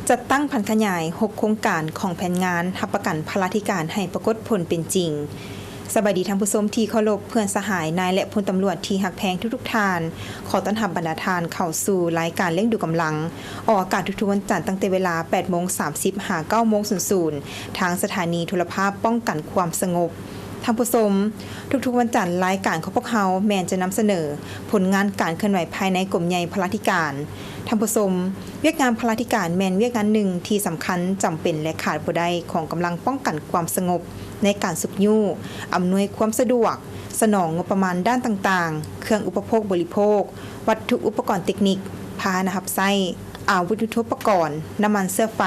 ຈັດຕັ້ງຜັນຂະຫຍາຍຫົກໂຄງການຂອງແຜນງານຮັບປະກັນພະລາທິການໃຫ້ປາກົດຜົນເປັນຈິງ. ສະບາຍດີທ່ານຜູ້ຊົມທີ່ເຄົາລົບ, ເພື່ອນສະຫາຍ, ນາຍ ແລະ ພົນຕຳຫຼວດທີ່ຮັກແພງທຸກໆທ່ານ, ຂໍຕ້ອນຮັບບັນດາທ່ານເຂົ້າສູ່ລາຍການລ້ຽງດູກຳລັງ, ອອກອາກາດທຸກໆວັນຈັນຕັ້ງແຕ່ເວລາແປດໂມງສາມສິບຫາເກົ້າໂມງສູນສູນ ທາງສະຖານີໂທລະພາບປ້ອງກັນຄວາມສະຫງົບ. ທ່ານຜູ້ຊົມ, ທຸກໆວັນຈັນ, ລາຍການຂອງພວກເຮົາແມ່ນຈະນຳສະເໜີຜົນງານການເຄື່ອນໄຫວພາຍໃນກົມໃຫຍ່ພະລາທິການ. ທ່ານຜູ້ຊົມ, ວຽກງານພະລາທິການແມ່ນວຽກງານໜຶ່ງທີ່ສຳຄັນ, ຈຳເປັນ ແລະ ຂາດບໍ່ໄດ້ຂອງກຳລັງປ້ອງກັນຄວາມສະຫງົບ ໃນການຊຸກຍູ້, ອຳນວຍຄວາມສະດວກ, ສະໜອງງົບປະມານດ້ານຕ່າງໆ, ເຄື່ອງອຸປະໂພກບໍລິໂພກ, ວັດຖຸອຸປະກອນເຕັກນິກ, ພາຫະນະຮັບໃຊ້, ອາວຸດຍຸດໂທປະກອນ, ນ້ຳມັນເຊື້ອໄຟ,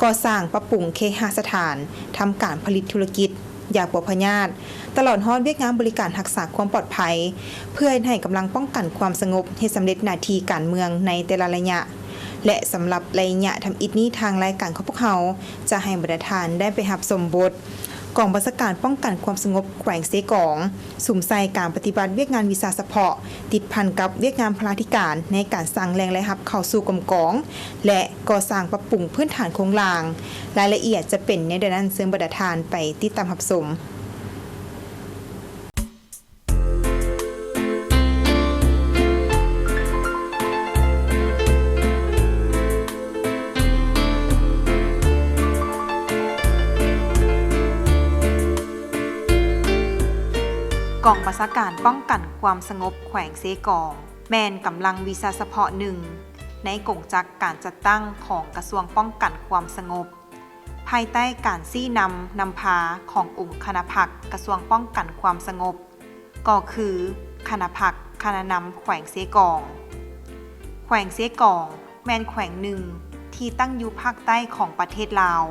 ກໍ່ສ້າງປັບປຸງເຄຫະສະຖານ, ທຳການຜະລິດທຸລະກິດ, ຢາປົວພະຍາດ, ຕະຫຼອດຮອດວຽກງານບໍລິການຮັກສາຄວາມປອດໄພ, ເພື່ອເຮັດໃຫ້ກຳລັງປ້ອງກັນຄວາມສະຫງົບເຮັດສຳເລັດໜ້າທີ່ການເມືອງໃນແຕ່ລະໄລຍະ ແລະ ສຳລັບໄລຍະທຳອິດນີ້, ທາງລາຍການຂອງພວກເຮົາຈະໃຫ້ບັນດາທ່ານໄດ້ໄປຮັບຊົມບົດ ກອງບັນຊາການປ້ອງກັນຄວາມສະຫງົບແຂວງເຊກອງ ສຸມໃສ່ການປະຕິບັດວຽກງານວິຊາສະເພາະ ຕິດພັນກັບວຽກງານພະລາທິການໃນການສ້າງແຫຼ່ງລາຍຮັບເຂົ້າສູ່ກົມກອງ ແລະ ກໍ່ສ້າງປັບປຸງພື້ນຖານໂຄງລ່າງ. ລາຍລະອຽດຈະເປັນແນວໃດນັ້ນ, ເຊີນບັນດາທ່ານໄປຕິດຕາມຮັບຊົມ. ກອງບັນຊາການປ້ອງກັນຄວາມສະຫງົບແຂວງເຊກອງ ແມ່ນກຳລັງວິຊາສະເພາະໜຶ່ງໃນກົງຈັກການຈັດຕັ້ງຂອງກະຊວງປ້ອງກັນຄວາມສະຫງົບ. ພາຍໃຕ້ການຊີ້ນຳນຳພາຂອງອົງຄະນະພັກກະຊວງປ້ອງກັນຄວາມສະຫງົບ ກໍຄືຄະນະພັກຄະນະນຳແຂວງເຊກອງ. ແຂວງເຊກອງແມ່ນແຂວງໜຶ່ງທີ່ຕັ້ງຢູ່ພາກໃຕ້ຂອງປະເທດລາວ,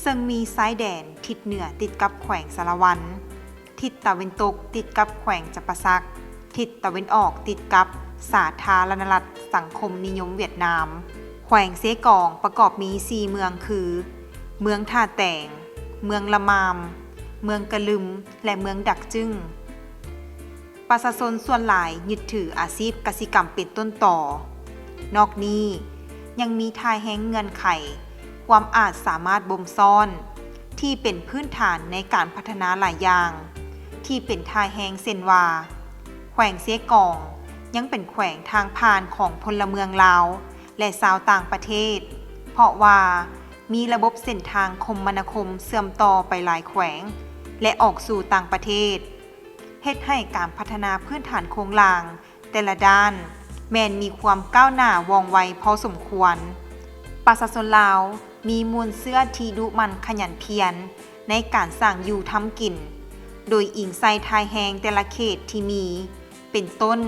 ເຊິ່ງມີຊາຍແດນທິດເໜືອຕິດກັບແຂວງສາລະວັນ, ທິດຕາເວັນຕົກຕິດກັບແຂວງຈຳປາສັກ, ທິດຕາເວັນອອກຕິດກັບສາທາລະນະລັດສັງຄົມນິຍົມຫວຽດນາມ. ແຂວງເຊກອງປະກອບມີສີ່ເມືອງຄື ເມືອງທ່າແຕງ, ເມືອງລະມາມ, ເມືອງກະລຶມ ແລະ ເມືອງດັກຈຶງ. ປະຊາຊົນສ່ວນຫຼາຍຍຶດຖືອາຊີບກະສິກຳເປັນຕົ້ນຕໍ. ນອກນີ້ຍັງມີທ່າແຮງເງື່ອນໄຂ ຄວາມອາດສາມາດບົ່ມຊ້ອນ ທີ່ເປັນພື້ນຖານໃນການພັດທະນາຫຼາຍຢ່າງ ທີ່ເປັນທ່າແຮງ ເຊັ່ນວ່າ ແຂວງເຊກອງຍັງເປັນແຂວງທາງຜ່ານຂອງພົນລະເມືອງລາວ ແລະ ຊາວຕ່າງປະເທດ ເພາະວ່າມີລະບົບເສັ້ນທາງຄົມມະນາຄົມເຊື່ອມຕໍ່ໄປຫຼາຍແຂວງ ແລະ ອອກສູ່ຕ່າງປະເທດ, ເຮັດໃຫ້ການພັດທະນາພື້ນຖານໂຄງລ່າງ ແຕ່ລະດ້ານແມ່ນມີຄວາມກ້າວໜ້າວ່ອງໄວພໍສົມຄວນ. ປະຊາຊົນລາວມີມູນເຊື້ອທີ່ດຸໝັ່ນຂະຫຍັນພຽນໃນການສ້າງຢູ່ທຳກິນ, ໂດຍອີງໃສ່ທ່າແຮງແຕ່ລະເຂດທີ່ມີ, ເປັນຕົ້ນ,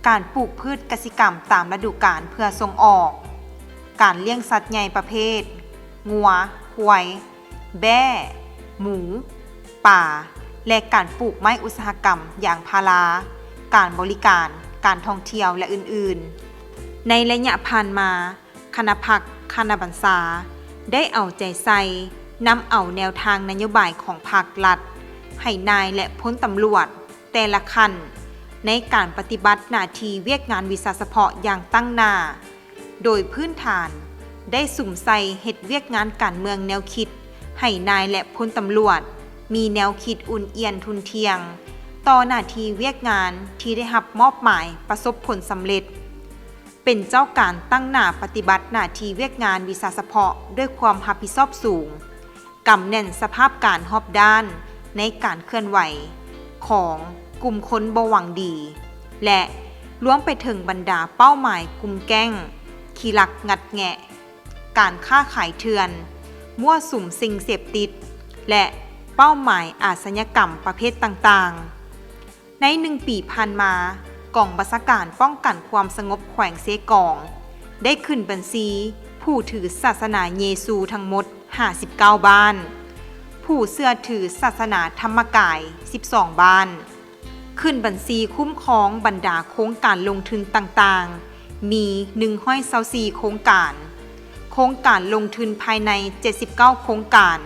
ການປູກພືດກະສິກຳຕາມລະດູການເພື່ອສົ່ງອອກ, ການລ້ຽງສັດໃຫຍ່ປະເພດ ງົວ, ຄວາຍ, ແບ້, ໝູ, ປາ ແລະ ການປູກໄມ້ອຸດສາຫະກຳ, ຢາງພາລາ, ການບໍລິການ, ການທ່ອງທ່ຽວ ແລະ ອື່ນໆ. ໃນໄລຍະຜ່ານມາ, ຄະນະພັກ, ຄະນະບັນຊາ ໄດ້ເອົາໃຈໃສ່ນຳເອົາແນວທາງນະໂຍບາຍຂອງພັກລັດ ໃຫ້ນາຍ ແລະ ພົນຕຳຫຼວດແຕ່ລະຂັ້ນ ໃນການປະຕິບັດໜ້າທີ່ວຽກງານວິຊາສະເພາະຢ່າງຕັ້ງໜ້າ. ໂດຍພື້ນຖານໄດ້ສຸມໃສ່ເຮັດວຽກງານການເມືອງແນວຄິດ ໃຫ້ນາຍ ແລະ ພົນຕຳຫຼວດມີແນວຄິດອຸ່ນອຽນທຸ່ນທ່ຽງ ຕໍ່ໜ້າທີ່ວຽກງານທີ່ໄດ້ຮັບມອບໝາຍປະສົບຜົນສຳເລັດ, ເປັນເຈົ້າການຕັ້ງໜ້າປະຕິບັດໜ້າທີ່ວຽກງານວິຊາສະເພາະດ້ວຍຄວາມຮັບຜິດຊອບສູງ. ກຳແໜ້ນສະພາບການຮອບດ້ານໃນການເຄື່ອນໄຫວຂອງກຸ່ມຄົນບໍ່ຫວັງດີ ແລະ ລວມໄປເຖິງບັນດາເປົ້າໝາຍກຸ່ມແກ້ງຂີ້ລັກງັດແງະ, ການຄ້າຂາຍເຖື່ອນ, ມົ້ວສຸມສິ່ງເສບຕິດ ແລະ ເປົ້າໝາຍອາຊະຍາກຳປະເພດຕ່າງໆ. ໃນໜຶ່ງປີຜ່ານມາ, ກອງບັນຊາການປ້ອງກັນຄວາມສະຫງົບແຂວງເຊກອງ ໄດ້ຂຶ້ນບັນຊີຜູ້ຖືສາສະໜາເຢຊູທັງໝົດຫ້າສິບເກົ້າບ້ານ, ຜູ້ເຊື່ອຖືສາສະໜາທຳມະກາຍສິບສອງບ້ານ, ຂຶ້ນບັນຊີຄຸ້ມຄອງບັນດາໂຄງການລົງທຶນຕ່າງໆ ມີໜຶ່ງຮ້ອຍຊາວສີ່ໂຄງການ, ໂຄງການລົງທຶນພາຍໃນເຈັດສິບເກົ້າໂຄງການ,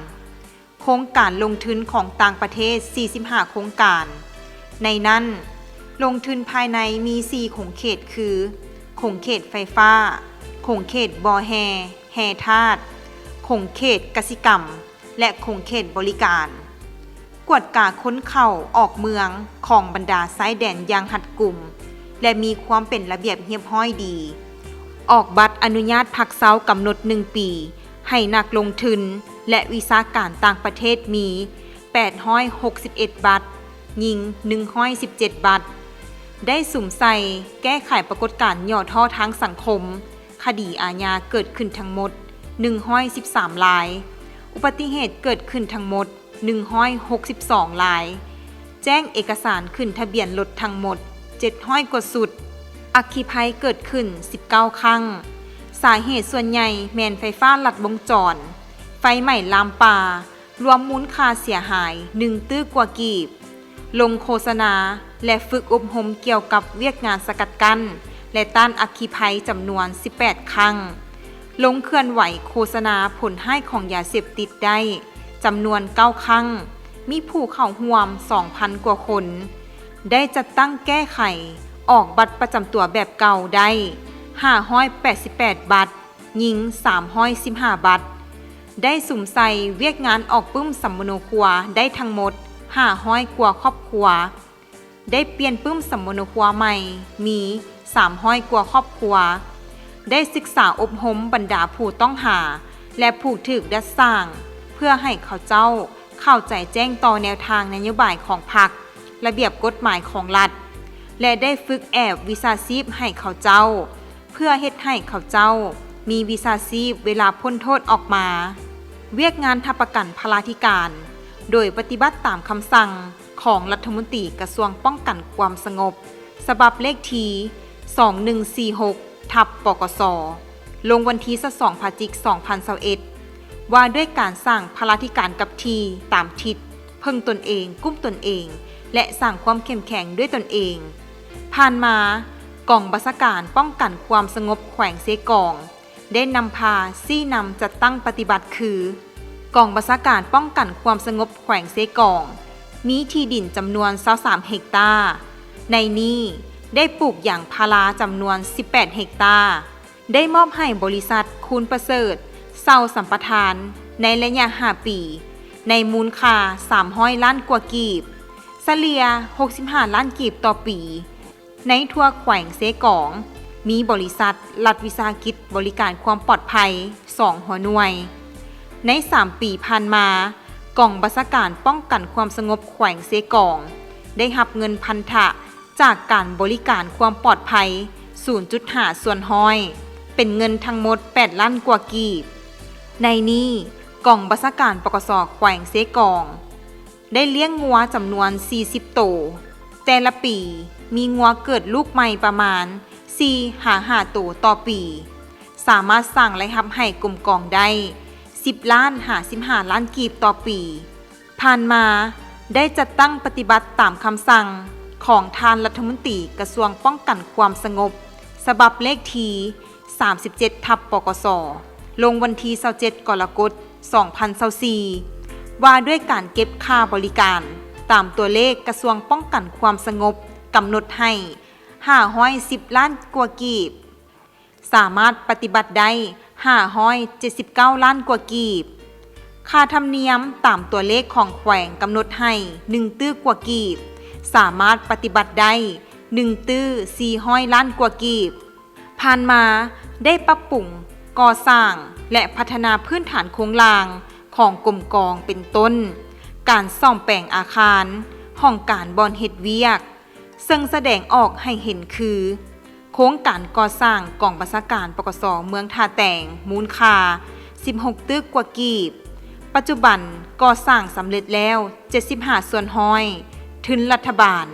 ໂຄງການລົງທຶນຂອງຕ່າງປະເທດສີ່ສິບຫ້າໂຄງການ. ໃນນັ້ນ, ລົງທຶນພາຍໃນມີສີ່ຂົງເຂດຄື ຂົງເຂດໄຟຟ້າ, ຂົງເຂດບໍ່ແຮ່ ແຮ່ທາດ, ຂົງເຂດກະສິກຳ ແລະ ຂົງເຂດບໍລິການ, ກວດກາຄົນເຂົ້າອອກເມືອງຂອງບັນດາຊາຍແດນຢ່າງຮັດກຸມ ແລະ ມີຄວາມເປັນລະບຽບຮຽບຮ້ອຍດີ, ອອກບັດອະນຸຍາດພັກເຊົາກຳນົດໜຶ່ງປີ ໃຫ້ນັກລົງທຶນ ແລະ ວິຊາການຕ່າງປະເທດມີ ແປດຮ້ອຍຫົກສິບເອັດບັດ, ຍິງໜຶ່ງຮ້ອຍສິບເຈັດບັດ, ໄດ້ສຸມໃສ່ແກ້ໄຂປາກົດການຫຍໍ້ທໍ້ທາງສັງຄົມ, ຄະດີອາຍາເກີດຂຶ້ນທັງໝົດໜຶ່ງຮ້ອຍສິບສາມລາຍ, ອຸບັດຕິເຫດເກີດຂຶ້ນທັງໝົດໜຶ່ງຮ້ອຍຫົກສິບສອງລາຍ, ແຈ້ງເອກະສານຂຶ້ນທະບຽນລົດທັງໝົດເຈັດຮ້ອຍກວ່າຊຸດ, ອັກຄີໄພເກີດຂຶ້ນສິບເກົ້າຄັ້ງ, ສາເຫດສ່ວນໃຫຍ່ແມ່ນໄຟຟ້າລັດວົງຈອນ, ໄຟໄໝ້ລາມປ່າ, ລວມມູນຄ່າເສຍຫາຍໜຶ່ງຕື້ກວ່າກີບ, ລົງໂຄສະນາ ແລະ ຝຶກອົບຮົມກ່ຽວກັບວຽກງານສະກັດກັ້ນ ແລະ ຕ້ານອັກຄີໄພຈຳນວນສິບແປດຄັ້ງ, ລົງເຄື່ອນໄຫວໂຄສະນາຜົນຮ້າຍຂອງຢາເສບຕິດໄດ້ຈຳນວນເກົ້າຄັ້ງ, ມີຜູ້ເຂົ້າຮ່ວມສອງພັນກວ່າຄົນ, ໄດ້ຈັດຕັ້ງແກ້ໄຂອອກບັດປະຈຳຕົວແບບເກົ່າໄດ້ຫ້າຮ້ອຍແປດສິບແປດບັດ, ຍິງສາມຮ້ອຍສິບຫ້າບັດ, ໄດ້ສຸມໃສ່ວຽກງານອອກປຶ້ມສຳມະໂນຄົວໄດ້ທັງໝົດຫ້າຮ້ອຍກວ່າຄອບຄົວ, ໄດ້ປ່ຽນປຶ້ມສຳມະໂນຄົວໃໝ່ມີສາມຮ້ອຍກວ່າຄອບຄົວ, ໄດ້ສຶກສາອົບຮົມບັນດາຜູ້ຕ້ອງຫາ ແລະ ຜູ້ຖືກດັດສ້າງ ເພື່ອໃຫ້ເຂົາເຈົ້າເຂົ້າໃຈແຈ້ງຕໍ່ແນວທາງນະໂຍບາຍຂອງພັກ, ລະບຽບກົດໝາຍຂອງລັດ ແລະ ໄດ້ຝຶກແອບວິຊາຊີບໃຫ້ເຂົາເຈົ້າ ເພື່ອເຮັດໃຫ້ເຂົາເຈົ້າມີວິຊາຊີບເວລາພົ້ນໂທດອອກມາ. ວຽກງານຮັບປະກັນພະລາທິການ ໂດຍປະຕິບັດຕາມຄຳສັ່ງຂອງລັດຖະມົນຕີກະຊວງປ້ອງກັນຄວາມສະຫງົບ ສະບັບເລກທີສອງໜຶ່ງສີ່ຫົກ ທັບ ປກສ ລົງວັນທີຊາວສອງ ພະຈິກ ສອງພັນຊາວເອັດ ວ່າດ້ວຍການສ້າງພະລາທິການກັບທີ່ຕາມທິດ ເພິ່ງຕົນເອງ, ກຸ້ມຕົນເອງ ແລະ ສ້າງຄວາມເຂັ້ມແຂງດ້ວຍຕົນເອງ. ຜ່ານມາ, ກອງບັນຊາການປ້ອງກັນຄວາມສະຫງົບແຂວງເຊກອງ ໄດ້ນຳພາຊີ້ນຳຈັດຕັ້ງປະຕິບັດຄື ກອງບັນຊາການປ້ອງກັນຄວາມສະຫງົບແຂວງເຊກອງ ມີທີ່ດິນຈຳນວນຊາວສາມເຮັກຕາ, ໃນນີ້ໄດ້ປູກຢາງພາລາຈຳນວນສິບແປດເຮັກຕາ, ໄດ້ມອບໃຫ້ບໍລິສັດຄູນປະເສີດເຊົ່າສຳປະທານໃນໄລຍະຫ້າປີ ໃນມູນຄ່າສາມຮ້ອຍລ້ານກວ່າກີບ, ສະເລ່ຍຫົກສິບຫ້າລ້ານກີບຕໍ່ປີ. ໃນທົ່ວແຂວງເຊກອງ ມີບໍລິສັດລັດວິສາຫະກິດບໍລິການຄວາມປອດໄພສອງຫົວໜ່ວຍ. ໃນສາມປີຜ່ານມາ, ກອງບັນຊາການປ້ອງກັນຄວາມສະຫງົບແຂວງເຊກອງ ໄດ້ຮັບເງິນພັນທະຈາກການບໍລິການຄວາມປອດໄພສູນຈຸດຫ້າສ່ວນຮ້ອຍ ເປັນເງິນທັງໝົດແປດລ້ານກວ່າກີບ. ໃນນີ້, ກອງບັນຊາການ ປກສ ແຂວງເຊກອງ ໄດ້ລ້ຽງງົວຈຳນວນສີ່ສິບໂຕ. ແຕ່ລະປີມີງົວເກີດລູກໃໝ່ປະມານສີ່ຫາຫ້າໂຕຕໍ່ປີ, ສາມາດສ້າງລາຍຮັບໃຫ້ກົມກອງໄດ້ສິບລ້ານຫາສິບຫ້າລ້ານກີບຕໍ່ປີ. ຜ່ານມາໄດ້ຈັດຕັ້ງປະຕິບັດຕາມຄຳສັ່ງຂອງທ່ານລັດຖະມົນຕີກະຊວງປ້ອງກັນຄວາມສະຫງົບ ສະບັບເລກທີສາມສິບເຈັດ ທັບ ປກສ ລົງວັນທີຊາວເຈັດ ກໍລະກົດ ສອງພັນຊາວສີ່ ວ່າດ້ວຍການເກັບຄ່າບໍລິການຕາມຕົວເລກກະຊວງປ້ອງກັນຄວາມສະຫງົບກຳນົດໃຫ້ຫ້າຮ້ອຍສິບລ້ານກວ່າກີບ, ສາມາດປະຕິບັດໄດ້ຫ້າຮ້ອຍເຈັດສິບເກົ້າລ້ານກວ່າກີບ. ຄ່າທຳນຽມຕາມຕົວເລກຂອງແຂວງກຳນົດໃຫ້ໜຶ່ງຕື້ກວ່າກີບ, ສາມາດປະຕິບັດໄດ້ໜຶ່ງຕື້ສີ່ຮ້ອຍລ້ານກວ່າກີບ. ຜ່ານມາໄດ້ປັບປຸງ, ກໍ່ສ້າງ ແລະ ພັດທະນາພື້ນຖານໂຄງລ່າງຂອງກົມກອງ ເປັນຕົ້ນ ການສ້ອມແປງອາຄານ, ຫ້ອງການບ່ອນເຮັດວຽກ, ເຊິ່ງສະແດງອອກໃຫ້ເຫັນຄື ໂຄງການກໍ່ສ້າງກອງບັນຊາການ ປກສ ເມືອງທ່າແຕງ ມູນຄ່າສິບຫົກຕື້ກວ່າກີບ, ປັດຈຸບັນກໍ່ສ້າງສຳເລັດແລ້ວເຈັດສິບຫ້າສ່ວນຮ້ອຍ ທຶນລັດຖະບານ.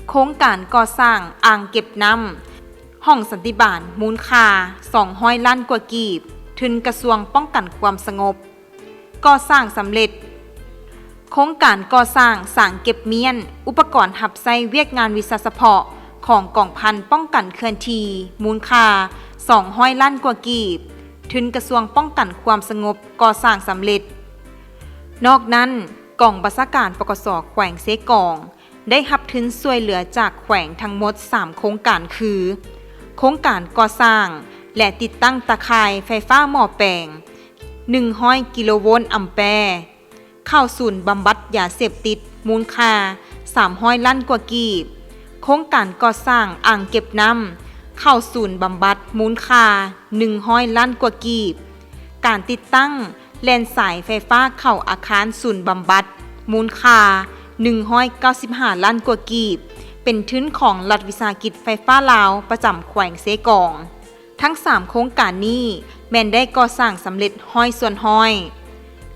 ໂຄງການກໍ່ສ້າງອ່າງເກັບນ້ຳ ຫ້ອງສັນຕິບານ ມູນຄ່າສອງຮ້ອຍລ້ານກວ່າກີບ, ທຶນກະຊວງປ້ອງກັນຄວາມສະຫງົບ, ກໍ່ສ້າງສຳເລັດ. ໂຄງການກໍ່ສ້າງສາງເກັບມ້ຽນ ອຸປະກອນຮັບໃຊ້ວຽກງານວິຊາສະເພາະຂອງກອງພັນປ້ອງກັນເຄື່ອນທີ່ ມູນຄ່າສອງຮ້ອຍລ້ານກວ່າກີບ, ທຶນກະຊວງປ້ອງກັນຄວາມສະຫງົບ ກໍ່ສ້າງສຳເລັດ. ນອກນັ້ນ, ກອງບັນຊາການ ປກສ ແຂວງເຊກອງ ໄດ້ຮັບທຶນຊ່ວຍເຫຼືອຈາກແຂວງທັງໝົດສາມໂຄງການຄື ໂຄງການກໍ່ສ້າງ ແລະ ຕິດຕັ້ງຕາຂ່າຍໄຟຟ້າໝໍ້ແປງ ໜຶ່ງຮ້ອຍກິໂລໂວນອຳແປ ເຂົ້າສູນບຳບັດຢາເສບຕິດ ມູນຄ່າ ສາມຮ້ອຍລ້ານກວ່າກີບ, ໂຄງການກໍ່ສ້າງອ່າງເກັບນ້ຳ ເຂົ້າສູນບຳບັດ ມູນຄ່າ ໜຶ່ງຮ້ອຍລ້ານກວ່າກີບ, ການຕິດຕັ້ງແລ່ນສາຍໄຟຟ້າເຂົ້າອາຄານສູນບຳບັດ ມູນຄ່າ ໜຶ່ງຮ້ອຍເກົ້າສິບຫ້າລ້ານກວ່າກີບ ເປັນທຶນຂອງລັດວິສາຫະກິດໄຟຟ້າລາວ ປະຈຳແຂວງເຊກອງ. ທັງສາມໂຄງການນີ້ແມ່ນໄດ້ກໍ່ສ້າງສຳເລັດຮ້ອຍສ່ວນຮ້ອຍ.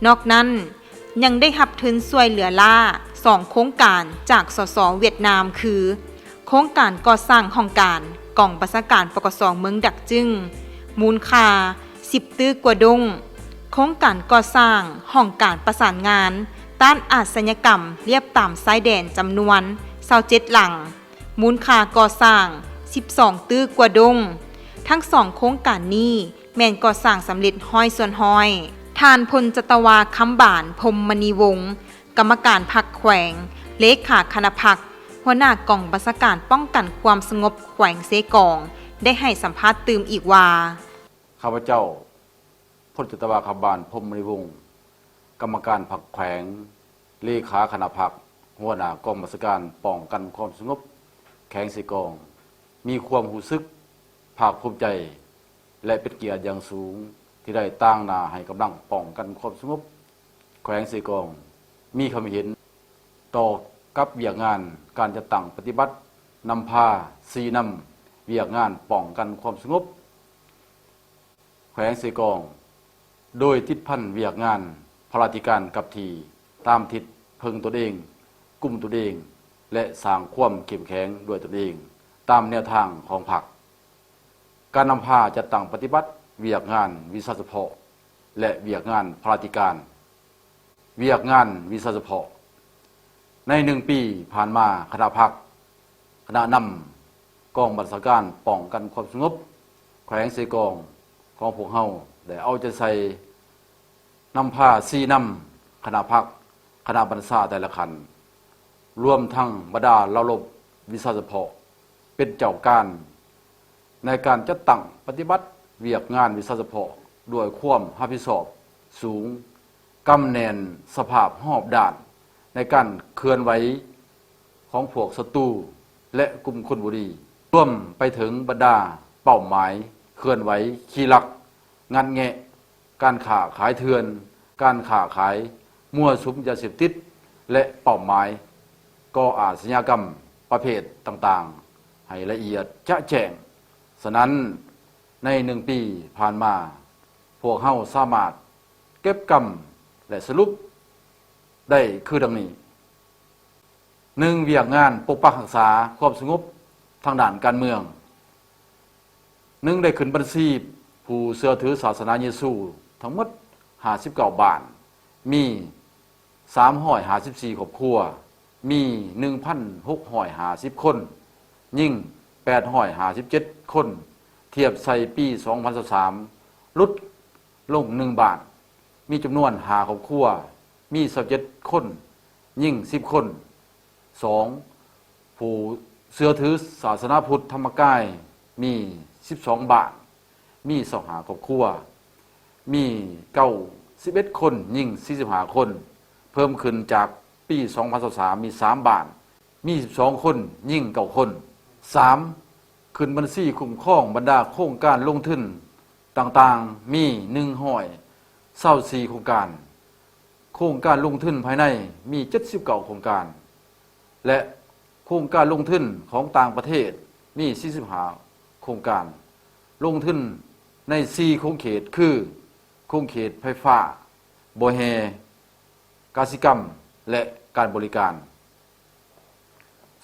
ນອກນັ້ນ ຍັງໄດ້ຮັບທຶນຊ່ວຍເຫຼືອລ້າສອງໂຄງການຈາກ ສສ ຫວຽດນາມ ຄື ໂຄງການກໍ່ສ້າງຫ້ອງການກອງບັນຊາການ ປກສ ເມືອງດາກຈຶງ ມູນຄ່າ ສິບຕື້ກວ່າດົງ, ໂຄງການກໍ່ສ້າງຫ້ອງການປະສານງານຕ້ານອາດຊະຍາກຳລຽບຕາມຊາຍແດນ ຈຳນວນ ຊາວເຈັດຫຼັງ, ມູນຄ່າກໍ່ສ້າງ ສິບສອງຕື້ກວ່າດົງ. ທັງສອງໂຄງການນີ້ແມ່ນກໍ່ສ້າງສຳເລັດຮ້ອຍສ່ວນຮ້ອຍ. ທ່ານ ພົນຈັດຕະວາ ຄຳບານ ພົມມະນີວົງ ກຳມະການພັກແຂວງ, ເລຂາຄະນະພັກ, ຫົວໜ້າກອງບັນຊາການປ້ອງກັນຄວາມສະຫງົບແຂວງເຊກອງ ໄດ້ໃຫ້ສຳພາດຕື່ມອີກວ່າ: ຂ້າພະເຈົ້າ ພົນຈັດຕະວາ ຄຳບານ ພົມມະນີວົງ ກຳມະການພັກແຂວງ, ເລຂາຄະນະພັກ, ຫົວໜ້າກອງບັນຊາການປ້ອງກັນຄວາມສະຫງົບແຂວງເຊກອງ ມີຄວາມຮູ້ສຶກພາກພູມໃຈ ແລະ ເປັນກຽດຢ່າງສູງທີ່ໄດ້ຕາງໜ້າໃຫ້ກຳລັງປ້ອງກັນຄວາມສະຫງົບແຂວງເຊກອງ ມີຄຳເຫັນຕໍ່ກັບວຽກງານການຈັດຕັ້ງປະຕິບັດ, ນຳພາ, ຊີ້ນຳວຽກງານປ້ອງກັນຄວາມສະຫງົບ ແຂວງເຊກອງ ໂດຍຕິດພັນວຽກງານພະລາທິການກັບທີ່ ຕາມທິດເພິ່ງຕົນເອງ, ກຸມຕົນເອງ ແລະ ສ້າງຄວາມເຂັ້ມແຂງດ້ວຍຕົນເອງ ຕາມແນວທາງຂອງພັກ. ການນຳພາຈັດຕັ້ງປະຕິບັດວຽກງານວິຊາສະເພາະ ແລະ ວຽກງານພະລາທິການ. ວຽກງານວິຊາສະເພາະ. ໃນໜຶ່ງປີຜ່ານມາ, ຄະນະພັກ, ຄະນະນຳກອງບັນຊາການປ້ອງກັນຄວາມສະຫງົບແຂວງເຊກອງຂອງພວກເຮົາ ໄດ້ເອົາໃຈໃສ່ນຳພາຊີ້ນຳຄະນະພັກ, ຄະນະບັນຊາແຕ່ລະຂັ້ນ, ລວມທັງບັນດາເຫຼົ່າລົບວິຊາສະເພາະ ເປັນເຈົ້າການ ໃນການຈັດຕັ້ງປະຕິບັດວຽກງານວິຊາສະເພາະດ້ວຍຄວາມຮັບຜິດຊອບສູງ, ກຳແໜ້ນສະພາບຮອບດ້ານໃນການເຄື່ອນໄຫວຂອງພວກສັດຕູ ແລະ ກຸ່ມຄົນບໍ່ດີ, ລວມໄປເຖິງບັນດາເປົ້າໝາຍເຄື່ອນໄຫວຂີ້ລັກ, ງັດແງະ, ການຄ້າຂາຍເຖື່ອນ, ການຄ້າຂາຍມົ້ວສຸມຢາເສບຕິດ ແລະ ເປົ້າໝາຍກໍ່ອາດຊະຍາກຳປະເພດຕ່າງໆ ໃຫ້ລະອຽດຈະແຈ້ງ. ສະນັ້ນ, ໃນໜຶ່ງປີຜ່ານມາ, ພວກເຮົາສາມາດເກັບກຳ ແລະ ສະຫຼຸບໄດ້ຄືດັ່ງນີ້. ໜຶ່ງ, ວຽກງານປົກປັກຮັກສາຄວາມສະຫງົບທາງດ້ານການເມືອງ. ໜຶ່ງ, ໄດ້ຂຶ້ນບັນຊີຜູ້ເຊື່ອຖືສາສະໜາເຢຊູທັງໝົດຫ້າສິບເກົ້າບ້ານ, ມີສາມຮ້ອຍຫ້າສິບສີ່ຄອບຄົວ, ມີໜຶ່ງພັນຫົກຮ້ອຍຫ້າສິບຄົນ, ຍິງແປດຮ້ອຍຫ້າສິບເຈັດຄົນ, ທຽບໃສ່ປີສອງພັນຊາວສາມ ຫຼຸດລົງໜຶ່ງບ້ານ, ມີຈຳນວນຫ້າຄອບຄົວ, ມີຊາວເຈັດຄົນ, ຍິງສິບຄົນ. ສອງ, ຜູ້ເຊື່ອຖືສາສະໜາພຸດທຳມະກາຍມີສິບສອງບ້ານ, ມີຊາວຫ້າຄອບຄົວ, ມີເກົ້າສິບເອັດຄົນ, ຍິງສີ່ສິບຫ້າຄົນ, ເພີ່ມຂຶ້ນຈາກປີສອງພັນຊາວສາມ ມີສາມບ້ານ, ມີສິບສອງຄົນ, ຍິງເກົ້າຄົນ. ສາມ, ຂຶ້ນບັນຊີຄຸ້ມຄອງບັນດາໂຄງການລົງທຶນຕ່າງໆ ມີໜຶ່ງຮ້ອຍຊາວສີ່ໂຄງການ, ໂຄງການລົງທຶນພາຍໃນມີເຈັດສິບເກົ້າໂຄງການ ແລະ ໂຄງການລົງທຶນຂອງຕ່າງປະເທດມີສີ່ສິບຫ້າໂຄງການ, ລົງທຶນໃນສີ່ຂົງເຂດຄື ຂົງເຂດໄຟຟ້າ, ບໍ່ແຮ່, ກະສິກຳ ແລະ ການບໍລິການ.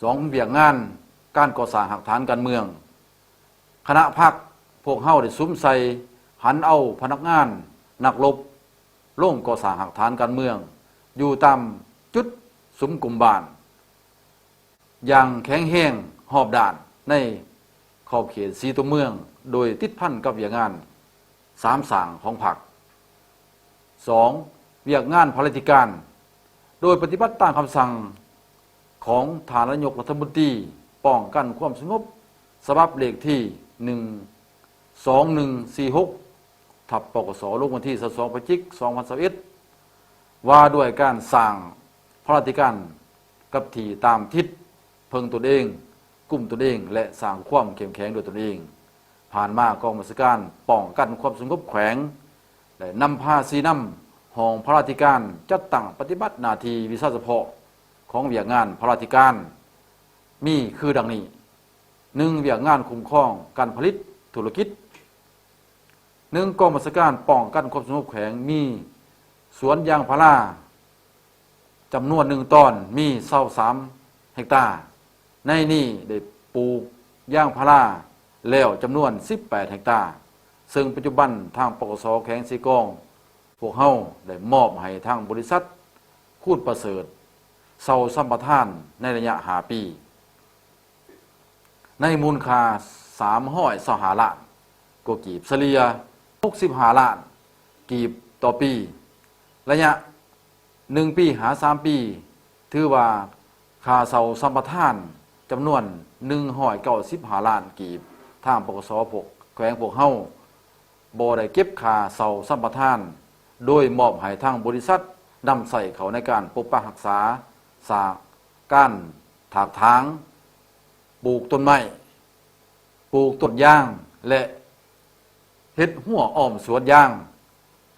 ສອງ, ວຽກງານການກໍ່ສ້າງຮາກຖານການເມືອງ. ຄະນະພັກພວກເຮົາໄດ້ສຸມໃສ່ຫັນເອົາພະນັກງານນັກລົບລົງກໍ່ສ້າງຮາກຖານການເມືອງ ຢູ່ຕາມຈຸດສຸມກຸ່ມບ້ານ ຢ່າງແຂງແຮງຮອບດ້ານໃນຂອບເຂດສີ່ຕົວເມືອງ ໂດຍຕິດພັນກັບວຽກງານສາມສ້າງຂອງພັກ. ສອງ, ວຽກງານພະລາທິການ ໂດຍປະຕິບັດຕາມຄຳສັ່ງຂອງທ່ານນາຍົກລັດຖະມົນຕີປ້ອງກັນຄວາມສະຫງົບ ສະບັບເລກທີໜຶ່ງ ສອງໜຶ່ງສີ່ຫົກ ທັບ ປກສ ລົງວັນທີຊາວສອງ ພະຈິກ ສອງພັນຊາວເອັດ ວ່າດ້ວຍການສ້າງພະລາທິການກັບທີ່ຕາມທິດ ເພິ່ງຕົນເອງ, ກຸ້ມຕົນເອງ ແລະ ສ້າງຄວາມເຂັ້ມແຂງດ້ວຍຕົນເອງ. ຜ່ານມາກອງບັນຊາການປ້ອງກັນຄວາມສະຫງົບແຂວງ ໄດ້ນຳພາຊີ້ນຳຫ້ອງພະລາທິການຈັດຕັ້ງປະຕິບັດໜ້າທີ່ວິຊາສະເພາະຂອງວຽກງານພະລາທິການ ມີຄືດັ່ງນີ້: ໜຶ່ງ ວຽກງານຄຸ້ມຄອງການຜະລິດທຸລະກິດ. ໜຶ່ງ ກອງບັນຊາການປ້ອງກັນຄວາມສະຫງົບແຂວງມີສວນຢາງພາລາຈຳນວນໜຶ່ງຕອນ ມີຊາວສາມເຮັກຕາ. ໃນນີ້ໄດ້ປູກຢາງພາລາແລ້ວຈຳນວນສິບແປດເຮັກຕາ, ເຊິ່ງປັດຈຸບັນທາງ ປກສ ແຂວງເຊກອງ ພວກເຮົາໄດ້ມອບໃຫ້ທາງບໍລິສັດຄູນປະເສີດເຊົ່າສຳປະທານໃນໄລຍະຫ້າປີ ໃນມູນຄ່າສາມຮ້ອຍຊາວຫ້າລ້ານກວ່າກີບ, ສະເລ່ຍຫົກສິບຫ້າລ້ານກີບຕໍ່ປີ. ໄລຍະໜຶ່ງປີຫາສາມປີ ຖືວ່າຄ່າເຊົ່າສຳປະທານຈຳນວນໜຶ່ງຮ້ອຍເກົ້າສິບຫ້າລ້ານກີບ, ທາງ ປກສ ພວກ ແຂວງພວກເຮົາບໍ່ໄດ້ເກັບຄ່າເຊົ່າສຳປະທານ ໂດຍມອບໃຫ້ທາງບໍລິສັດນຳໃຊ້ເຂົ້າໃນການປົກປັກຮັກສາ, ສ້າງການຖາກຖາງ, ປູກຕົ້ນໄມ້, ປູກຕົ້ນຢາງ ແລະ ເຮັດຮົ້ວອ້ອມສວນຢາງ.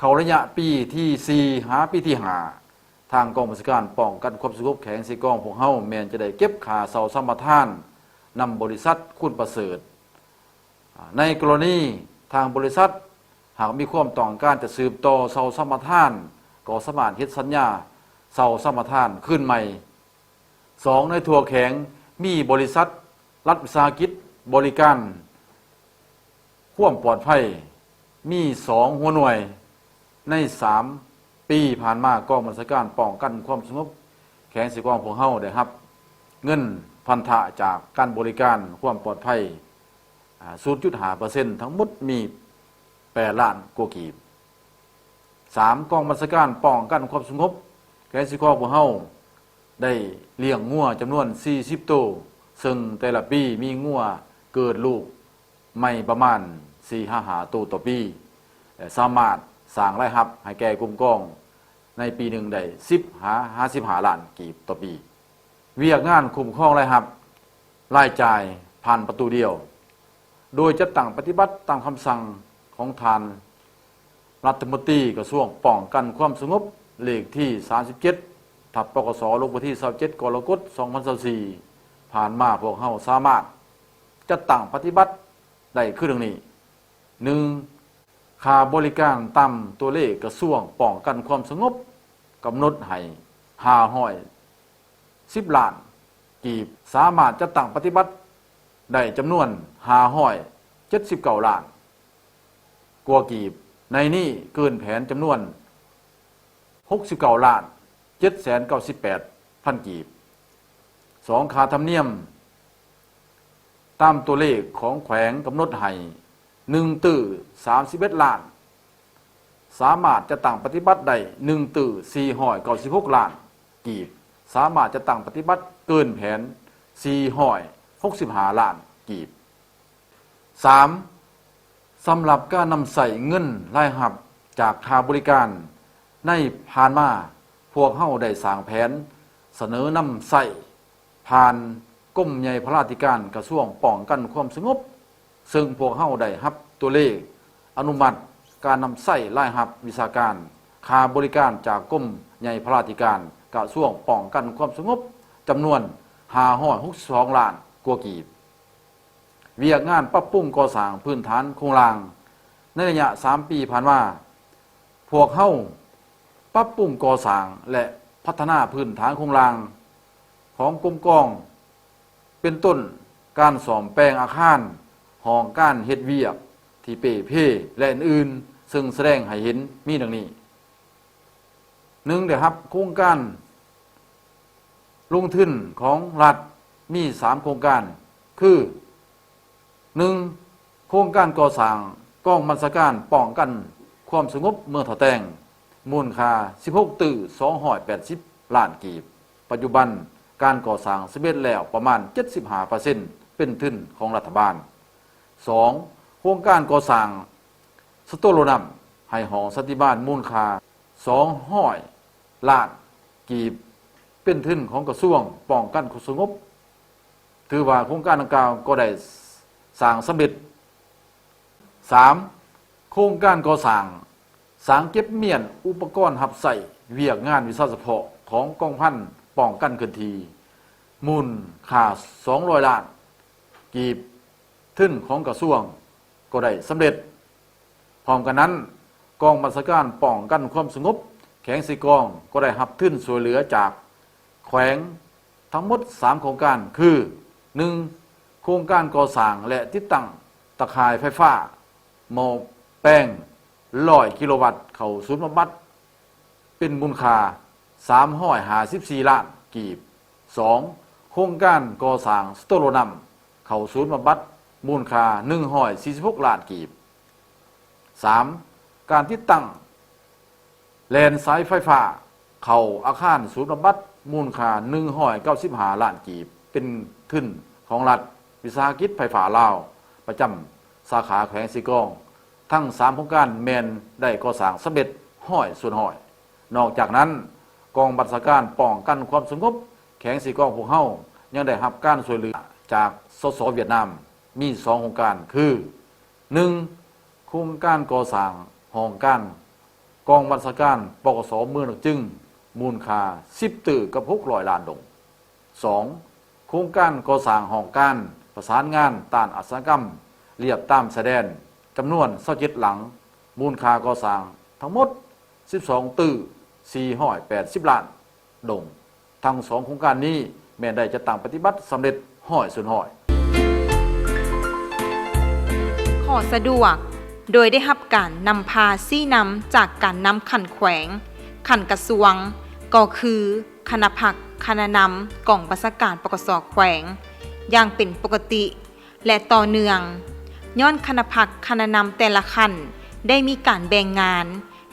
ເຂົ້າໄລຍະປີທີສີ່ຫາປີທີຫ້າ ທາງກອງບັນຊາການປ້ອງກັນຄວາມສະຫງົບແຂວງເຊກອງພວກເຮົາແມ່ນຈະໄດ້ເກັບຄ່າເຊົ່າສຳປະທານນຳບໍລິສັດຄູນປະເສີດ. ໃນກໍລະນີທາງບໍລິສັດຫາກມີຄວາມຕ້ອງການຈະສືບຕໍ່ເຊົ່າສຳປະທານ ກໍສາມາດເຮັດສັນຍາເຊົ່າສຳປະທານຄືນໃໝ່. ສອງ ໃນທົ່ວແຂວງມີບໍລິສັດລັດວິສາຫະກິດບໍລິການຄວາມປອດໄພ ມີສອງຫົວໜ່ວຍ. ໃນສາມປີຜ່ານມາ ກອງບັນຊາການປ້ອງກັນຄວາມສະຫງົບແຂວງເຊກອງພວກເຮົາໄດ້ຮັບເງິນພັນທະຈາກການບໍລິການຄວາມປອດໄພ ອາ ສູນຈຸດຫ້າເປີເຊັນ ທັງໝົດມີແປດລ້ານກວ່າກີບ. ສາມ ກອງບັນຊາການປ້ອງກັນຄວາມສະຫງົບແຂວງເຊກອງພວກເຮົາໄດ້ລ້ຽງງົວຈຳນວນສີ່ສິບໂຕ, ເຊິ່ງແຕ່ລະປີມີງົວເກີດລູກໃໝ່ປະມານສີ່ຫາຫ້າໂຕຕໍ່ປີ ແລະ ສາມາດສ້າງລາຍຮັບໃຫ້ແກ່ກົມກອງໃນປີໜຶ່ງໄດ້ສິບຫາຫ້າສິບຫ້າລ້ານກີບຕໍ່ປີ. ວຽກງານຄຸ້ມຄອງລາຍຮັບ, ລາຍຈ່າຍຜ່ານປະຕູດຽວ ໂດຍຈັດຕັ້ງປະຕິບັດຕາມຄຳສັ່ງຂອງທ່ານລັດຖະມົນຕີກະຊວງປ້ອງກັນຄວາມສະຫງົບ ເລກທີສາມສິບເຈັດ ທັບ ປກສ ລົງວັນທີຊາວເຈັດ ກໍລະກົດ ສອງພັນຊາວສີ່. ຜ່ານມາພວກເຮົາສາມາດຈັດຕັ້ງປະຕິບັດໄດ້ຄືດັ່ງນີ້: ໜຶ່ງ ຄ່າບໍລິການຕາມຕົວເລກກະຊວງປ້ອງກັນຄວາມສະຫງົບກຳນົດໃຫ້ຫ້າຮ້ອຍສິບລ້ານກີບ, ສາມາດຈັດຕັ້ງປະຕິບັດໄດ້ຈຳນວນຫ້າຮ້ອຍເຈັດສິບເກົ້າລ້ານກວ່າກີບ, ໃນນີ້ເກີນແຜນຈຳນວນຫົກສິບເກົ້າລ້ານເຈັດແສນເກົ້າສິບແປດພັນກີບ. ສອງ ຄ່າທຳນຽມ ຕາມຕົວເລກຂອງແຂວງກຳນົດໃຫ້ ໜຶ່ງຕື້ສາມສິບເອັດລ້ານ, ສາມາດຈັດຕັ້ງປະຕິບັດໄດ້ໜຶ່ງຕື້ສີ່ຮ້ອຍເກົ້າສິບຫົກລ້ານກີບ, ສາມາດຈັດຕັ້ງປະຕິບັດເກີນແຜນສີ່ຮ້ອຍຫົກສິບຫ້າລ້ານກີບ. ສາມ ສຳລັບການນຳໃຊ້ເງິນລາຍຮັບຈາກຄ່າບໍລິການ, ໃນຜ່ານມາພວກເຮົາໄດ້ສ້າງແຜນສະເໜີນຳໃຊ້ ຜ່ານກົມໃຫຍ່ພະລາທິການກະຊວງປ້ອງກັນຄວາມສະຫງົບ, ເຊິ່ງພວກເຮົາໄດ້ຮັບຕົວເລກອະນຸມັດການນຳໃຊ້ລາຍຮັບວິຊາການ, ຄ່າບໍລິການຈາກກົມໃຫຍ່ພະລາທິການກະຊວງປ້ອງກັນຄວາມສະຫງົບ ຈຳນວນຫ້າຮ້ອຍຫົກສິບສອງລ້ານກວ່າກີບ. ວຽກງານປັບປຸງກໍ່ສ້າງພື້ນຖານໂຄງລ່າງ ໃນໄລຍະສາມປີຜ່ານມາ, ພວກເຮົາປັບປຸງກໍ່ສ້າງ ແລະ ພັດທະນາພື້ນຖານໂຄງລ່າງຂອງກົມກອງ ເປັນຕົ້ນການສ້ອມແປງອາຄານ, ຫ້ອງການເຮັດວຽກທີ່ເປ່ເພ ແລະ ອື່ນໆ, ເຊິ່ງສະແດງໃຫ້ເຫັນມີດັ່ງນີ້: ໜຶ່ງ ໄດ້ຮັບໂຄງການລົງທຶນຂອງລັດມີສາມໂຄງການ ຄື ໜຶ່ງ ໂຄງການກໍ່ສ້າງກອງບັນຊາການປ້ອງກັນຄວາມສະຫງົບເມືອງທ່າແຕງ ມູນຄ່າສິບຫົກຕື້ສອງຮ້ອຍແປດສິບລ້ານກີບ. ປັດຈຸບັນການກໍ່ສ້າງສຳເລັດແລ້ວປະມານເຈັດສິບຫ້າເປີເຊັນ ເປັນທຶນຂອງລັດຖະບານ. ສອງ ຄງການກໍ່ສ້າງສະໂຕໂລນ້ຳໃຫ້ຫ້ອງສັນຕິບານ ມູນຄ່າສອງຮ້ອຍລ້ານກີບ ເປັນທຶນຂອງກະຊວງປ້ອງກັນຄວາມສະຫງົບ, ຖືວ່າໂຄງການດັ່ງກ່າວກໍໄດ້ສ້າງສຳເລັດ. ສາມ, ໂຄງການກໍ່ສ້າງສາງເກັບມ້ຽນອຸປະກອນຮັບໃຊ້ວຽກງານວິຊາສະເພາະຂອງກອງພັນປ້ອງກັນເຄື່ອນທີ່ ມູນຄ່າສອງຮ້ອຍລ້ານກີບ, ທຶນຂອງກະຊວງກໍໄດ້ສຳເລັດ. ພ້ອມກັນນັ້ນ, ກອງບັນຊາການປ້ອງກັນຄວາມສະຫງົບແຂວງເຊກອງກໍໄດ້ຮັບທຶນຊ່ວຍເຫຼືອຈາກແຂວງທັງໝົດສາມໂຄງການ ຄື ໜຶ່ງ, ໂຄງການກໍ່ສ້າງ ແລະ ຕິດຕັ້ງຕາຂ່າຍໄຟຟ້າໝໍ້ແປງຮ້ອຍກິໂລວັດເຂົ້າສູນບຳບັດ ເປັນມູນຄ່າສາມຮ້ອຍຫ້າສິບສີ່ລ້ານກີບ. ສອງ, ໂຄງການກໍ່ສ້າງສະໂຕໂລນ້ຳເຂົ້າສູນບຳບັດ ມູນຄ່າໜຶ່ງຮ້ອຍສີ່ສິບຫົກລ້ານກີບ. ສາມ, ການຕິດຕັ້ງແລ່ນສາຍໄຟຟ້າເຂົ້າອາຄານສູນບຳບັດ ມູນຄ່າໜຶ່ງຮ້ອຍເກົ້າສິບຫ້າລ້ານກີບ ເປັນທຶນຂອງລັດວິສາຫະກິດໄຟຟ້າລາວ ປະຈຳສາຂາແຂວງເຊກອງ. ທັງສາມໂຄງການແມ່ນໄດ້ກໍ່ສ້າງສຳເລັດຮ້ອຍສ່ວນຮ້ອຍ. ນອກຈາກນັ້ນ, ກອງບັນຊາການປ້ອງກັນຄວາມສະຫງົບແຂວງເຊກອງພວກເຮົາຍັງໄດ້ຮັບການຊ່ວຍເຫຼືອຈາກ ສສ ຫວຽດນາມ ມີສອງໂຄງການ ຄື ໜຶ່ງ, ໂຄງການກໍ່ສ້າງຫ້ອງການກອງບັນຊາການ ປກສ ເມືອງດອກຈຶງ ມູນຄ່າສິບຕື້ກັບຫົກຮ້ອຍລ້ານດົງ. ສອງ, ໂຄງການກໍ່ສ້າງຫ້ອງການປະສານງານຕ້ານອາຊະຍາກຳລຽບຕາມຊາຍແດນ ຈຳນວນຊາວເຈັດຫຼັງ, ມູນຄ່າກໍ່ສ້າງທັງໝົດສິບສອງຕື້ສີ່ຮ້ອຍແປດສິບລ້ານດົງ. ທັງສອງໂຄງການນີ້ແມ່ນໄດ້ຈັດຕັ້ງປະຕິບັດສຳເລັດຮ້ອຍສ່ວນຮ້ອຍ. ຂໍ້ສະດວກ ໂດຍໄດ້ຮັບການນຳພາຊີ້ນຳຈາກການນຳຂັ້ນແຂວງ, ຂັ້ນກະຊວງ, ກໍຄືຄະນະພັກ, ຄະນະນຳກອງບັນຊາການ ປກສ ແຂວງ ຢ່າງເປັນປົກກະຕິ ແລະ ຕໍ່ເນື່ອງ, ຍ້ອນຄະນະພັກ, ຄະນະນຳແຕ່ລະຂັ້ນໄດ້ມີການແບ່ງງານ,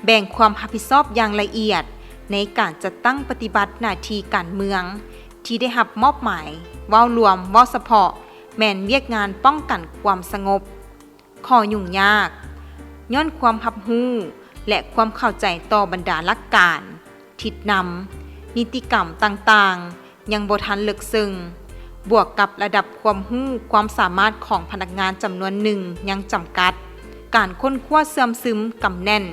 ແບ່ງຄວາມຮັບຜິດຊອບຢ່າງລະອຽດໃນການຈັດຕັ້ງປະຕິບັດໜ້າທີ່ການເມືອງທີ່ໄດ້ຮັບມອບໝາຍ. ເວົ້າລວມ, ເວົ້າສະເພາະ, ແມ່ນວຽກງານປ້ອງກັນຄວາມສະຫງົບ. ຂໍ້ຫຍຸ້ງຍາກ ຍ້ອນຄວາມຮັບຮູ້ ແລະ ຄວາມເຂົ້າໃຈຕໍ່ບັນດາຫຼັກການ, ທິດນຳ, ນິຕິກຳຕ່າງໆ ຍັງບໍ່ທັນເລິກເຊິ່ງ, ບວກກັບລະດັບຄວາມຮູ້ຄວາມສາມາດຂອງພະນັກງານຈຳນວນໜຶ່ງຍັງຈຳກັດ, ການຄົ້ນຄວ້າເຊື່ອມຊຶມກຳແໜ້ນ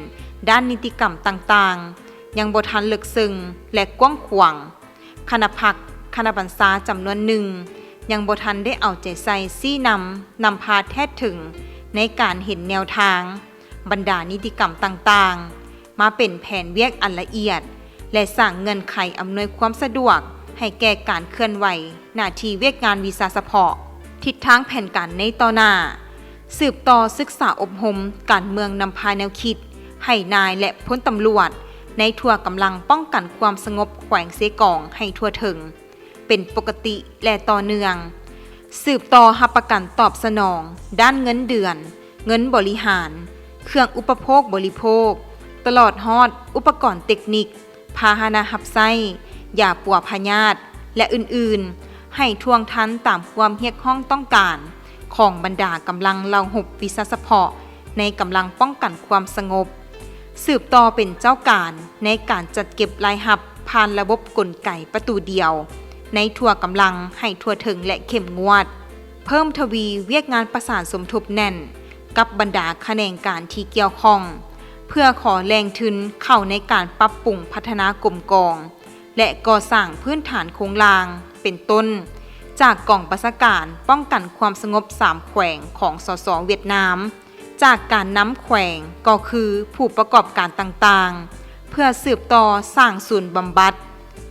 ດ້ານນິຕິກຳຕ່າງໆ ຍັງບໍ່ທັນເລິກເຊິ່ງ ແລະ ກວ້າງຂວາງ. ຄະນະພັກ, ຄະນະບັນຊາຈຳນວນໜຶ່ງຍັງບໍ່ທັນໄດ້ເອົາໃຈໃສ່ຊີ້ນຳ, ນຳພາແທດເຖິງໃນການເຫັນແນວທາງ, ບັນດານິຕິກຳຕ່າງໆ ມາເປັນແຜນວຽກອັນລະອຽດ ແລະ ສ້າງເງື່ອນໄຂອຳນວຍຄວາມສະດວກໃຫ້ແກ່ການເຄື່ອນໄຫວໜ້າທີ່ວຽກງານວິຊາສະເພາະ. ທິດທາງແຜນການໃນຕໍ່ໜ້າ, ສືບຕໍ່ສຶກສາອົບຮົມການເມືອງນຳພາແນວຄິດໃຫ້ນາຍ ແລະ ພົນຕຳຫຼວດໃນທົ່ວກຳລັງປ້ອງກັນຄວາມສະຫງົບແຂວງເຊກອງໃຫ້ທົ່ວເຖິງ ເປັນປົກກະຕິ ແລະ ຕໍ່ເນື່ອງ, ສືບຕໍ່ຮັບປະກັນຕອບສະໜອງດ້ານເງິນເດືອນ, ເງິນບໍລິຫານ, ເຄື່ອງອຸປະໂພກບໍລິໂພກ, ຕະຫຼອດຮອດອຸປະກອນເຕັກນິກ, ພາຫະນະຮັບໃຊ້, ຢາປົວພະຍາດ ແລະ ອື່ນໆ ໃຫ້ທ່ວງທັນຕາມຄວາມຮຽກຮ້ອງຕ້ອງການຂອງບັນດາກຳລັງເຫຼົ່າຮົບວິຊາສະເພາະໃນກຳລັງປ້ອງກັນຄວາມສະຫງົບ. ສືບຕໍ່ເປັນເຈົ້າການໃນການຈັດເກັບລາຍຮັບຜ່ານລະບົບກົນໄກປະຕູດຽວໃນທົ່ວກຳລັງໃຫ້ທົ່ວເຖິງ ແລະ ເຂັ້ມງວດ, ເພີ່ມທະວີວຽກງານປະສານສົມທົບແໜ້ນກັບບັນດາຂະແໜງການທີ່ກ່ຽວຂ້ອງ ເພື່ອຂໍແຫຼ່ງທຶນເຂົ້າໃນການປັບປຸງພັດທະນາກົມກອງ ແລະ ກໍ່ສ້າງພື້ນຖານໂຄງລ່າງ ເປັນຕົ້ນ ຈາກກອງບັນຊາການປ້ອງກັນຄວາມສະຫງົບສາມແຂວງຂອງ ສສ ຫວຽດນາມ, ຈາກການນຳແຂວງ ກໍຄືຜູ້ປະກອບການຕ່າງໆ ເພື່ອສືບຕໍ່ສ້າງສູນບຳບັດ,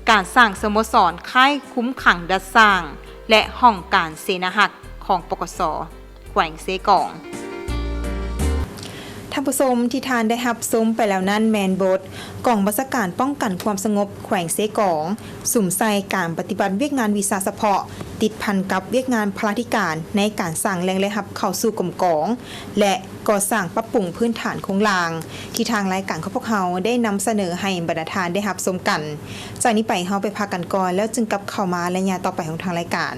ການສ້າງສະໂມສອນຄ້າຍຄຸມຂັງດັດສ້າງ ແລະ ຫ້ອງການເສນາຮັກຂອງ ປກສ ແຂວງເຊກອງ. ທ່ານຜູ້ຊົມທີ່ທ່ານໄດ້ຮັບຊົມໄປແລ້ວນັ້ນແມ່ນບົດ ກອງບັນຊາການປ້ອງກັນຄວາມສະຫງົບແຂວງເຊກອງ ສຸມໃສ່ການປະຕິບັດວຽກງານວິຊາສະເພາະ ຕິດພັນກັບວຽກງານພາລາທິການໃນການສ້າງແຫຼ່ງລາຍຮັບເຂົ້າສູ່ກົມກອງ ແລະ ກໍ່ສ້າງປັບປຸງພື້ນຖານໂຄງລ່າງ ທີ່ທາງລາຍການຂອງພວກເຮົາໄດ້ນຳສະເໜີໃຫ້ບັນດາທ່ານໄດ້ຮັບຊົມກັນ. ຈາກນີ້ໄປເຮົາໄປພັກກັນກ່ອນ ແລ້ວຈຶ່ງກັບເຂົ້າມາໄລຍະຕໍ່ໄປຂອງທາງລາຍການ.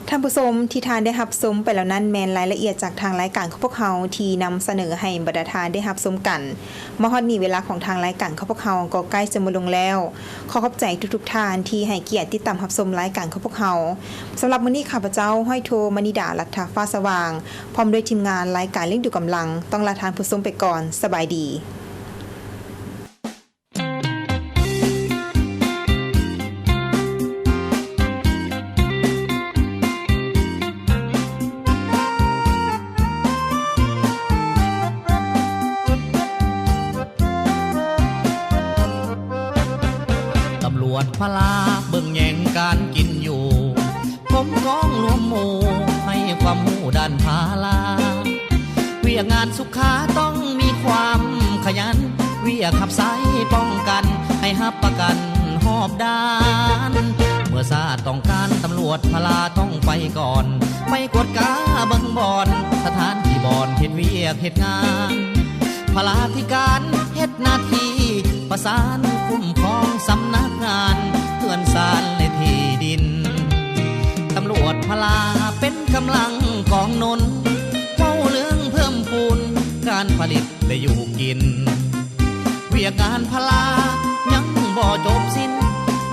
ທ່ານຜູ້ຊົມ ທີ່ທ່ານໄດ້ຮັບຊົມໄປແລ້ວນັ້ນ ແມ່ນລາຍລະອຽດຈາກທາງລາຍການຂອງພວກເຮົາ ທີ່ນຳສະເໜີໃຫ້ບັນດາທ່ານໄດ້ຮັບຊົມກັນ. ມາຮອດນີ້ ເວລາຂອງທາງລາຍການຂອງພວກເຮົາກໍໃກ້ຈະໝົດລົງແລ້ວ. ຂໍຂອບໃຈທຸກໆທ່ານທີ່ໃຫ້ກຽດຕິດຕາມຮັບຊົມລາຍການຂອງພວກເຮົາ. ສຳລັບມື້ນີ້ ຂ້າພະເຈົ້າ ຮ້ອຍໂທ ມະນີດາ ລັດຖະຟ້າສະຫວ່າງ ພ້ອມດ້ວຍທີມງານລາຍການລ້ຽງດູກຳລັງ ຕ້ອງລາທ່ານຜູ້ຊົມໄປກ່ອນ. ສະບາຍດີ. ຕຳຫຼວດພະລາເບິ່ງແຍງການກິນຢູ່ ກົມກອງລວມໝູ່ໃຫ້ຄວາມຮູ້ດ້ານພະລາ ວຽກງານສຸຂາຕ້ອງມີຄວາມຂະຫຍັນ ວຽກຮັບໃຊ້ປ້ອງກັນໃຫ້ຮັບປະກັນຮອບດ້ານ ເມື່ອຊາດຕ້ອງການຕຳຫຼວດພະລາຕ້ອງໄປກ່ອນ ໄປກວດກາເບິ່ງບ່ອນ ສະຖານທີ່ບ່ອນເຮັດວຽກເຮັດງານ ພະລາທິການເຮັດໜ້າທີ່ປະສານຄຸ້ມຄອງສຳນັກງານເຮືອນຊານ ແລະ ທີ່ດິນ ຕຳຫຼວດພະລາເປັນກຳລັງກອງໜູນ ເວົ້າເລື່ອງເພີ່ມພູນການຜະລິດ ແລະ ຢູ່ກິນ ວຽກງານພະລາຍັງບໍ່ຈົບສິ້ນ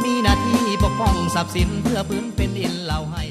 ມີໜ້າທີ່ປົກປ້ອງຊັບສິນ ເພື່ອພື້ນແຜ່ນດິນລາວໃຫ້